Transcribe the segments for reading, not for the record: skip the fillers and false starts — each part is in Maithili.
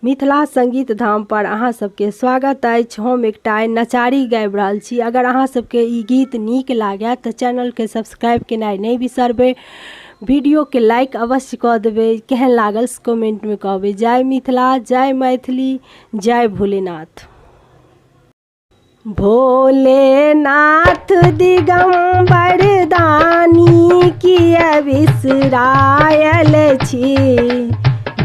मिथिला संगीत धाम पर अहाँ सबके स्वागत अछि। हम एकटा आइ नचारी गाबि रहल छी। अगर अहाँ सबके ई गीत नीक लागए तऽ चैनलके सब्सक्राइब केनाइ नहि बिसरबै, वीडियोके लाइक अवश्य कऽ देबै, केहन लागल से कमेंटमे कहबै। जय मिथिला, जय मैथिली, जय भोलेनाथ। भोलेनाथ दिगम्बर दानी किए बिसरायल छी,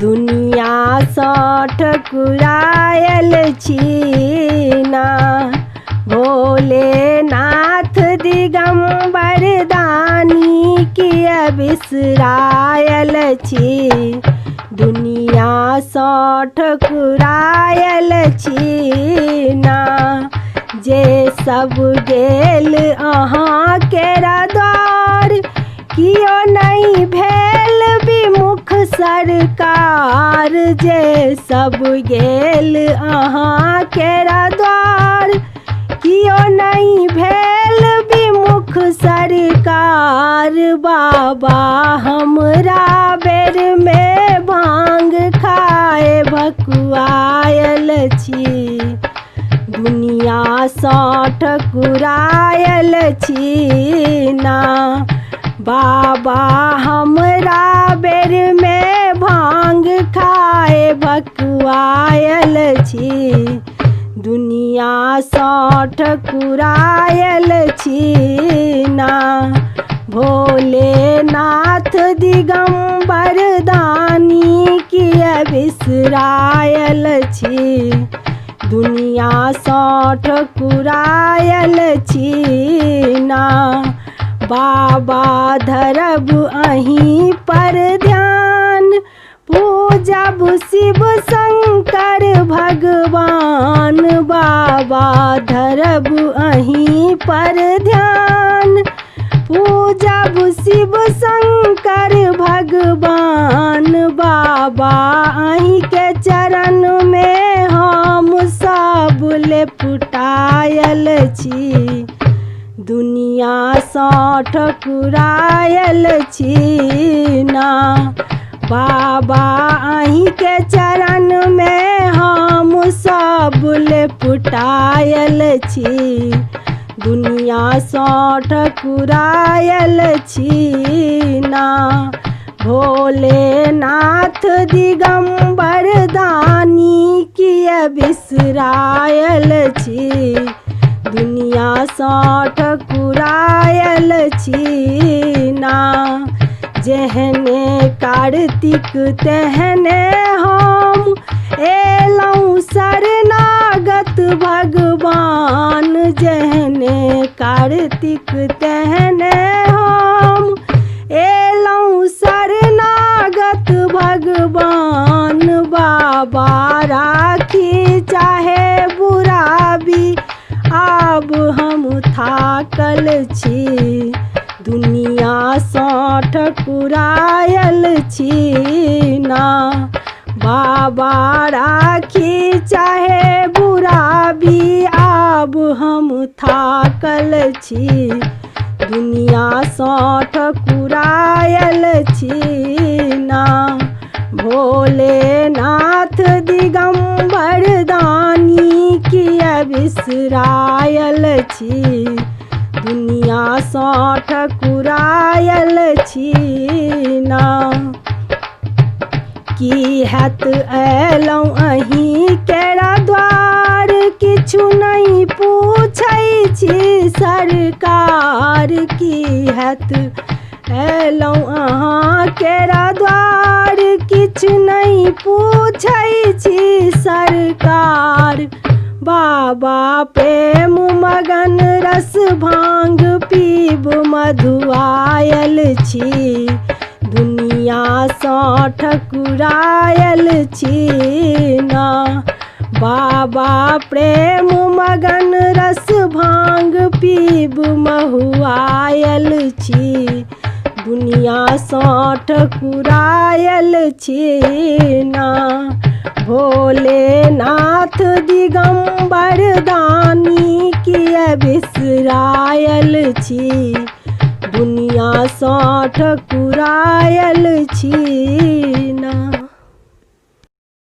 दुनियासँ ठकुरायल छी ना। भोलेनाथ दिगम्बर दानी किए बिसरायल छी, दुनियासँ ठकुरायल छी ना। जे सब गेल अहाँके द्वार, कियो नहि भेल विमुख सरकार। जे सब गेल अहाँके द्वार, कियो नहि भेल विमुख सरकार। बाबा हमरा बेरमे भाँग खाए भकुआयल छी, दुनियासँ ठकुरायल छी ना। बाबा हमरा बेरमे भाँग खाए भकुआयल छी, दुनियासँ ठकुरायल छी ना। भोलेनाथ दिगम्बर दानी किए बिसरायल छी, दुनियासँ ठकुरायल छी ना। बाबा धरब अहीं पर ध्यान, पूजब शिव शंकर भगवान। बाबा धरब अहीं पर ध्यान, पूजब शिव शंकर भगवान। बाबा अहीँके चरणमे हम सब लेपटायल छी, दुनियासँ ठकुरायल छी ना। बाबा अहीँके चरणमे हम सब लेपटायल छी, दुनियासँ ठकुरायल छी ना। भोलेनाथ दिगम्बर दानी किए बिसरायल छी, दुनियासँ ठकुरायल छी ना। जेहने कार्तिक तेहने हम एलहुँ शरणागत भगवान। जेहने कार्तिक तेहने हम एलहुँ शरणागत भगवान। बाबा राखी चाहे बुराबी, आब हम थाकल छी, दुनियासँ ठकुरायल छी ना। बाबा राखी चाहे बुराबी, आब हम थाकल छी, दुनियासँ ठकुरायल छी ना। भोलेनाथ दिगम्बर दानी किए बिसरायल छी, दुनियासँ ठकुरायल छी ना। की हैत अयलहुँ अहीं केरा द्वार, किछु नहि पूछै छी सरकार। की हैत अयलहुँ अहाँ केरा द्वार, किछु नहि पूछै छी सरकार। बाबा प्रेम मगन रस भाँग पीब मधुआयल छी, दुनियासँ ठकुरायल छी ना। बाबा प्रेम मगन रस भाँग पीब महुआयल छी, दुनियासँ ठकुरायल छी ना। भोलेनाथ दिगम्बर दानी किए बिसरायल छी, दुनियासँ ठकुरायल छी ना।